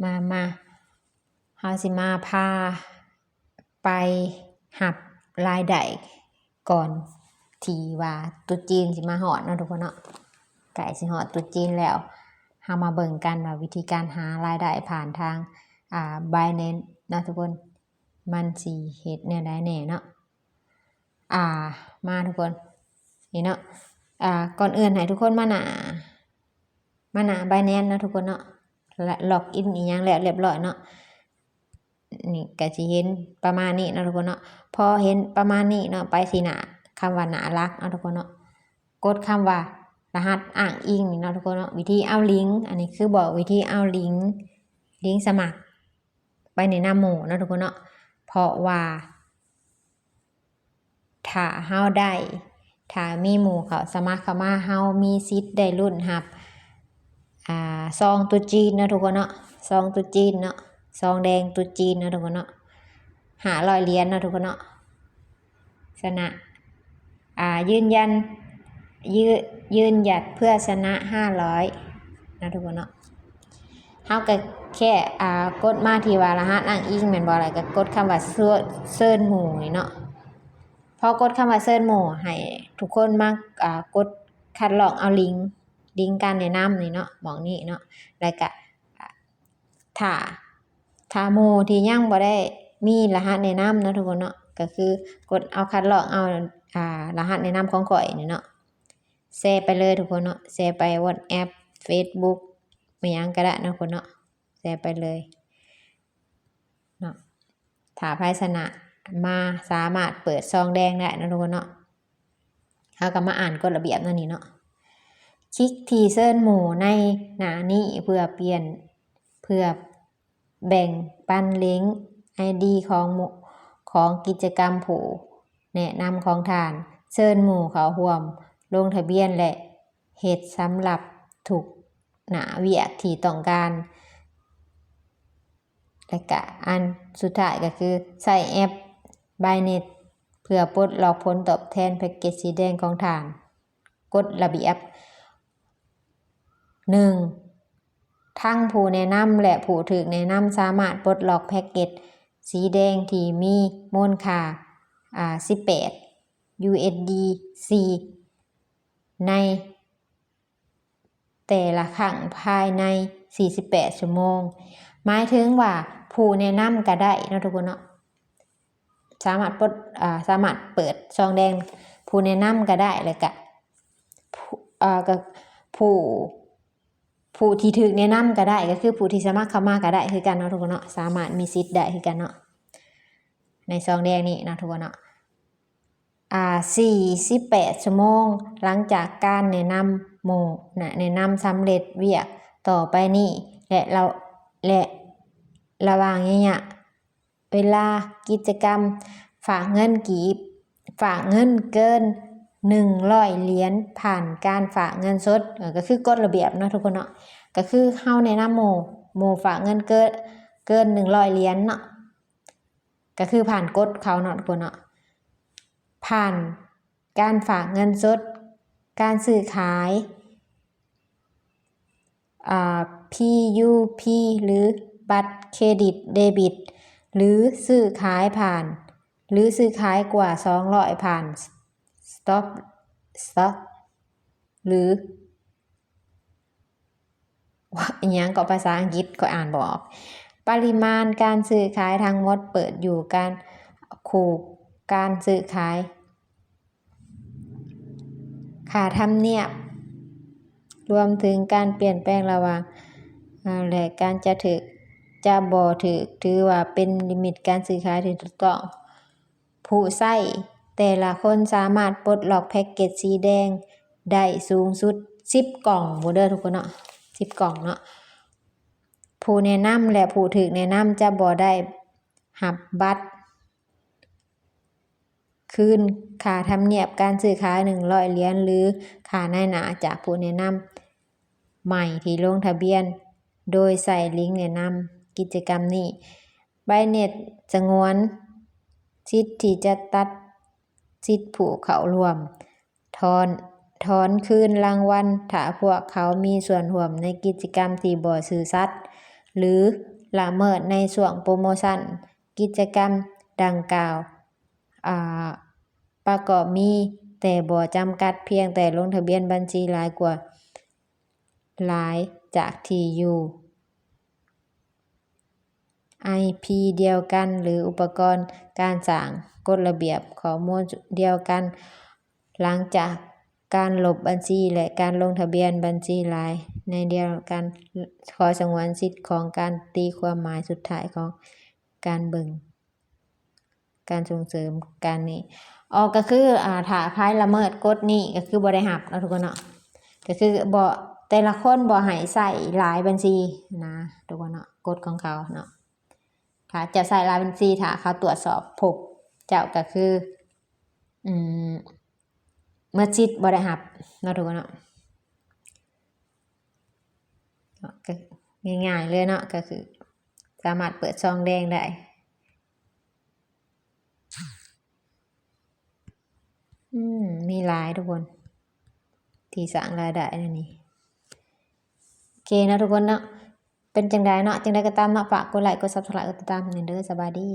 ມາ ມາ ເຮົາຊິມາພາໄປຮັບລາຍໄດ້ກ່ອນທີ່ວ່າຕຸດຈີນຊິມາຮອດເນາະທຸກຄົນເນາະ. ໃກ້ຊິຮອດຕຸດຈີນແລ້ວ ເຮົາມາເບິ່ງກັນວ່າວິທີການຫາລາຍໄດ້ຜ່ານທາງ ອ່າ Binance ເນາະທຸກຄົນ ມັນຊິເຮັດແນວໃດແດ່ເນາະ. ອ່າ ມາທຸກຄົນ ນີ້ເນາະ. ອ່າ ກ່ອນອື່ນໃຫ້ທຸກຄົນມາໜ້າ ມາໜ້າ Binance ເນາະທຸກຄົນເນາະ ແລະ ລັອກອິນອີ່ຫຍັງແລ້ວລຽບລ້ອຍເນາະ. ນີ້ກະຊິເຫັນປະມານນີ້ເນາະທຸກຄົນເນາະ. ພໍເຫັນປະມານນີ້ເນາະ ໄປທີ່ໜ້າ ຄຳວ່າໜ້າຫຼັກເນາະທຸກຄົນເນາະ ກົດຄຳວ່າລະຫັດອ້າງອີງນີ້ເນາະທຸກຄົນເນາະ. ວິທີເອົາລິງ ອັນນີ້ຄືບອກວິທີເອົາລິງ ລິງສະໝັກໄປແນະນຳໝູ່ເນາະທຸກຄົນເນາະ. ເພາະວ່າ ຖ້າເຮົາໄດ້ ຖ້າມີໝູ່ເຂົາສະໝັກເຂົ້າມາ ເຮົາມີສິດໄດ້ລຸ້ນຮັບ ອ່າ ຊອງຕຸດຈີນເນາະທຸກຄົນເນາະ ຊອງຕຸດຈີນເນາະ ຊອງແດງຕຸດຈີນເນາະທຸກຄົນເນາະ ຫ້າຮ້ອຍຫຼຽນເນາະທຸກຄົນເນາະ. ຊະນະ ອ່າ ຢືນຢັນ ຢືນ ຢືນຢັນເພື່ອຊະນະຫ້າຮ້ອຍເນາະທຸກຄົນເນາະ. ເຮົາກະແຄ່ ອ່າ ກົດມາທີ່ວ່າລະຫັດອ້າງອີງແມ່ນບໍ່ ແລ້ວກະກົດຄຳວ່າເຊີນໝູ່ນີ້ເນາະ. ພໍກົດຄຳວ່າເຊີນໝູ່ ໃຫ້ທຸກຄົນມາ ອ່າ ກົດຄັດລອກເອົາລິງ ລິງການແນະນຳນີ້ເນາະ ໝ່ອງນີ້ເນາະ. ແລ້ວກະ ຖ້າ ຖ້າໝູ່ທີ່ຍັງບໍ່ໄດ້ມີລະຫັດແນະນຳເນາະທຸກຄົນເນາະ ກະຄືກົດເອົາ ຄັດລອກເອົາ ອ່າ ລະຫັດແນະນຳຂອງຂ້ອຍນີ້ເນາະ. ແຊໄປເລີຍທຸກຄົນເນາະ ແຊໄປ WhatsApp Facebook ແມ່ນຫຍັງກະໄດ້ເນາະທຸກຄົນເນາະ ແຊໄປເລີຍເນາະ. ຖ້າໃຜຊະນະມາສາມາດເປີດຊອງແດງໄດ້ເນາະທຸກຄົນເນາະ. ເຮົາກະມາອ່ານກົດລະບຽບແນວນີ້ເນາະ. ຄລິກທີ່ເຊີນໝູ່ໃນໜ້ານີ້ເພື່ອປ່ຽນ ເພື່ອແບ່ງປັນລິງ ໄອດີ ຂອງ ຂອງກິດຈະກຳຜູ້ແນະນຳຂອງທ່ານ. ເຊີນໝູ່ເຂົ້າຮ່ວມລົງທະບຽນ ແລະ ເຮັດສຳລັບທຸກໜ້າວຽກທີ່ຕ້ອງການ. ແລະກະອັນສຸດທ້າຍກະຄືໃຊ້ແອັບ Binance ເພື່ອປົດລັອກຜົນຕອບແທນແພັກເກັດສີແດງຂອງທ່ານ. ກົດລະບຽບ ໜຶ່ງ ທັງຜູ້ແນະນຳ ແລະ ຜູ້ຖືກແນະນຳສາມາດປົດລັອກແພັກເກັດສີແດງທີ່ມີມູນຄ່າ ອ່າ ສິບແປດ USDC ໃນ ແຕ່ລະຄັ້ງພາຍໃນສີ່ສິບແປດຊົ່ວໂມງ. ໝາຍເຖິງວ່າຜູ້ແນະນຳກະໄດ້ເນາະທຸກຄົນເນາະ ສາມາດປົດ ອ່າ ສາມາດເປີດຊອງແດງຜູ້ແນະນຳກະໄດ້ ແລ້ວກະ ຜູ້ ອ່າ ກະ ຜູ້ ຜູ້ທີ່ຖືກແນະນຳກະໄດ້ ກະຄືຜູ້ທີ່ສະໝັກເຂົ້າມາກະໄດ້ຄືກັນເນາະທຸກຄົນເນາະ ສາມາດມີສິດໄດ້ຄືກັນເນາະ ໃນຊອງແດງນີ້ເນາະທຸກຄົນເນາະ. ອ່າ ສີ່ສິບແປດຊົ່ວໂມງຫຼັງຈາກການແນະນຳໝູ່ ນະ ແນະນຳສຳເລັດວຽກຕໍ່ໄປນີ້ ແລະ ລະ ແລະ ລະຫວ່າງໄລຍະເວລາກິດຈະກຳຝາກເງິນກີບ ຝາກເງິນເກີນໜຶ່ງຮ້ອຍຫຼຽນຜ່ານການຝາກເງິນສົດ ເອີ ກະຄືກົດລະບຽບເນາະທຸກຄົນເນາະ ກະຄືເຮົາແນະນຳໝູ່ ໝູ່ຝາກເງິນເກີນ ເກີນໜຶ່ງຮ້ອຍຫຼຽນເນາະ ກະຄືຜ່ານກົດເຂົາເນາະທຸກຄົນເນາະ ຜ່ານການຝາກເງິນສົດ ການຊື້ຂາຍ ອ່າ PUP ຫຼື ບັດເຄຣດິດເດບິດ ຫຼື ຊື້ຂາຍຜ່ານ ຫຼື ຊື້ຂາຍກວ່າສອງຮ້ອຍຜ່ານ Stop Stop ຫຼື ອີ່ຫຍັງເກາະ ພາສາອັງກິດຂ້ອຍອ່ານບໍ່ອອກ. ປະລິມານການຊື້ຂາຍທັງໝົດເປີດຢູ່ການ ຄູ່ການຊື້ຂາຍ ຄ່າທຳນຽບ ລວມເຖິງການປ່ຽນແປງລະຫວ່າງ ແລະ ການຈະຖືກ ຈະບໍ່ຖືກ ຖືວ່າເປັນລິມິດການຊື້ຂາຍທີ່ຖືກຕ້ອງ. ຜູ້ໃຊ້ແຕ່ລະຄົນສາມາດປົດລັອກແພັກເກັດສີແດງໄດ້ສູງສຸດສິບກ່ອງພຸ້ນເດີທຸກຄົນເນາະ ສິບກ່ອງເນາະ. ຜູ້ແນະນຳ ແລະ ຜູ້ຖືກແນະນຳຈະບໍ່ໄດ້ຮັບບັດຄືນຄ່າທຳນຽບການຊື້ຂາຍໜຶ່ງຮ້ອຍຫຼຽນ ຫຼື ຄ່ານາຍໜ້າຈາກຜູ້ແນະນຳໃໝ່ທີ່ລົງທະບຽນໂດຍໃຊ້ລິງແນະນຳກິດຈະກຳນີ້. Binance ສະຫງວນສິດທີ່ຈະຕັດສິດຜູ້ເຂົ້າຮ່ວມ ຖອນ ຖອນຄືນລາງວັນ ຖ້າພວກເຂົາມີສ່ວນຮ່ວມໃນກິດຈະກຳທີ່ບໍ່ຊື່ສັດ ຫຼືລະເມີດໃນຊ່ວງໂປຣໂມຊັນ. ກິດຈະກຳດັ່ງກ່າວ ອາ ປະກອບມີ ແຕ່ບໍ່ຈຳກັດ ພຽງແຕ່ລົງທະບຽນບັນຊີຫຼາຍກວ່າ ຫຼາຍຈາກທີ່ຢູ່ ໄອພີ ດຽວກັນ ຫຼືອຸປະກອນການສ້າງກົດລະບຽບຂໍ້ມູນດຽວກັນ. ຫຼັງຈາກການລົບບັນຊີ ແລະ ການລົງທະບຽນບັນຊີຫຼາຍໃນດຽວກັນ ຂໍສະຫງວນສິດຂອງການຕີຄວາມໝາຍສຸດທ້າຍຂອງການເບິ່ງ ການສົ່ງເສີມການນີ້ອອກ ກໍຄື ອາ ຖ້າໃຜລະເມີດກົດນີ້ ກໍຄືບໍ່ໄດ້ຮັບເນາະທຸກຄົນເນາະ. ກໍຄືບໍ່ ແຕ່ລະຄົນບໍ່ໃຫ້ໃຊ້ຫຼາຍບັນຊີນະທຸກຄົນເນາະ, ກົດຂອງເຂົາເນາະ. ຖ້າເຈົ້າໃຊ້ຫຼາຍບັນຊີ ຖ້າເຂົາຕວດສອບພົບເຈົ້າ ກໍຄື ອືມ ໝົດສິດ ບໍ່ໄດ້ຮັບເນາະທຸກຄົນເນາະ. ເນາະ ກໍງ່າຍໆເລີຍເນາະ, ກໍຄືສາມາດເປີດຊອງແດງໄດ້. ອືມ ມີຫຼາຍທຸກຄົນ ທີ່ສ້າງລາຍໄດ້ແນວນີ້. ໂອເຄເນາະທຸກຄົນເນາະ, ເປັນຈັ່ງໃດເນາະ, ຈັ່ງໃດກໍຕາມເນາະ, ຝາກກົດໄລ ກົດ Subscribe ກົດຕິດຕາມໃຫ້ແດ່ເດີ. ສະບາຍດີ.